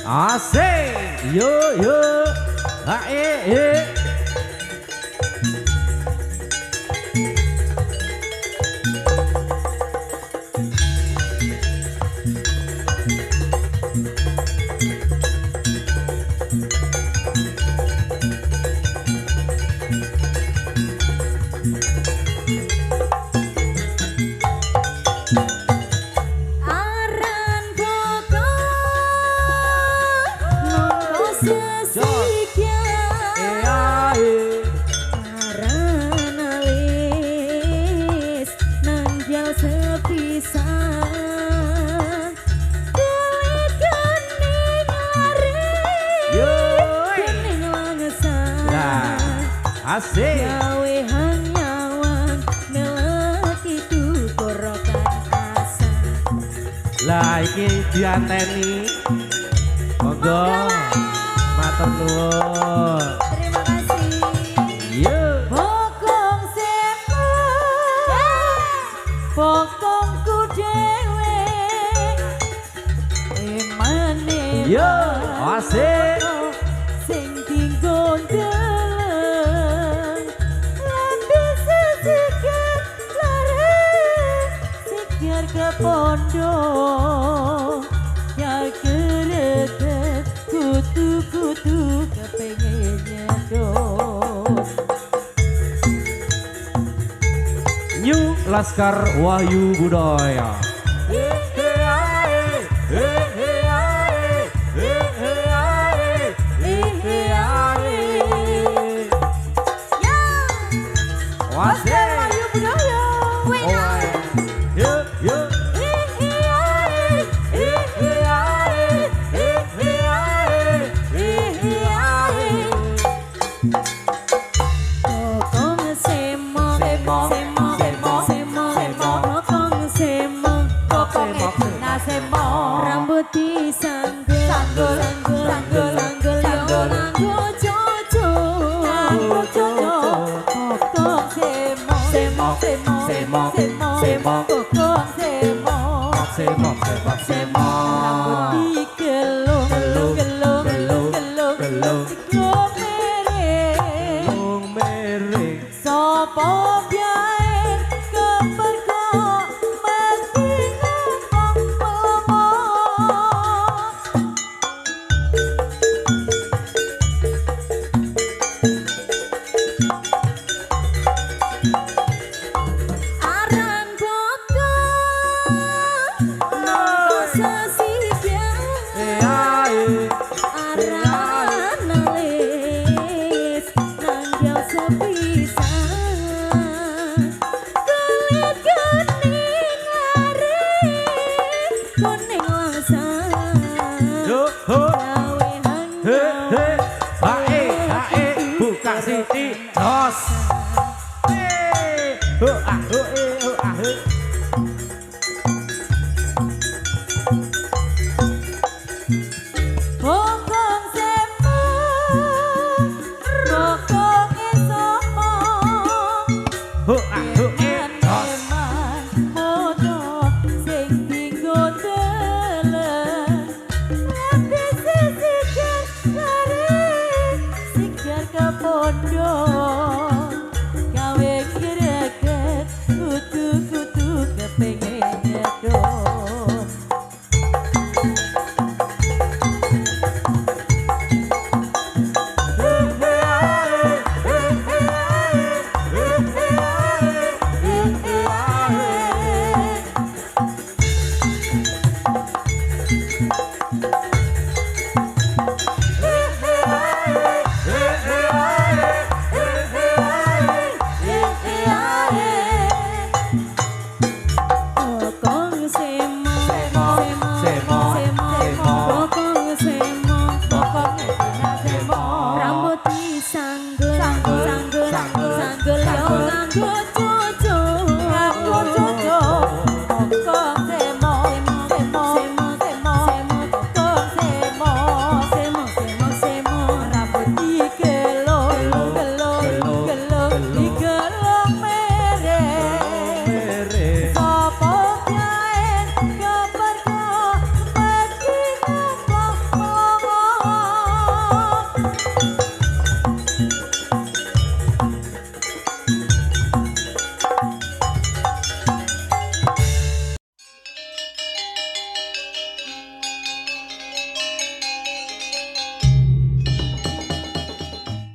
Asik. Yo yo. Ha e e. Aran bokong nongko sesikyan E. Aran alis nangjal sepisan Kulit kuning laris Yo. Kuning langsan Nah, asik. Gawe hanyawang melek itu gorokan asa. Lah iki dianteni. Monggo. Matur nuwun. Terima kasih. Yo. Bokong semok, bokongku dhewe. Emane Yo, asik. sing dinggo ndeleng. Lambe sesikat lare sigar kepondo. Ya keretet kutu-kutu kepengen nyedot. New Laskar Wahyu Budaya. Ya, Wasik. Wahyu Budaya. Yo yo. Bokong semok, Semok, semok, semok, semok, semok. bokong semok, Bokong semok. Rambut disanggul, Sanggul, sanggul, sanggul, sanggul, yo sanggul. nganggo cucu, Nganggo cucu. Bokong semok, Semok, semok, semok, semok, semok. bokong semok. Semok semok semok. Rambut digelung, Gelung, gelung, gelung, gelung, gelung. digelung miring. Gelung miring. Sopo biyen kepergok mesti ngomong melomot. Aran bokong nongko sesipian. Aran alis nanggel sepisan. Kulit kuning laris kuning langsan. Yo ho. Gawe He he. hanyawang Ha e ha e. Buka siti jos. Ho ah ho e ho ah he.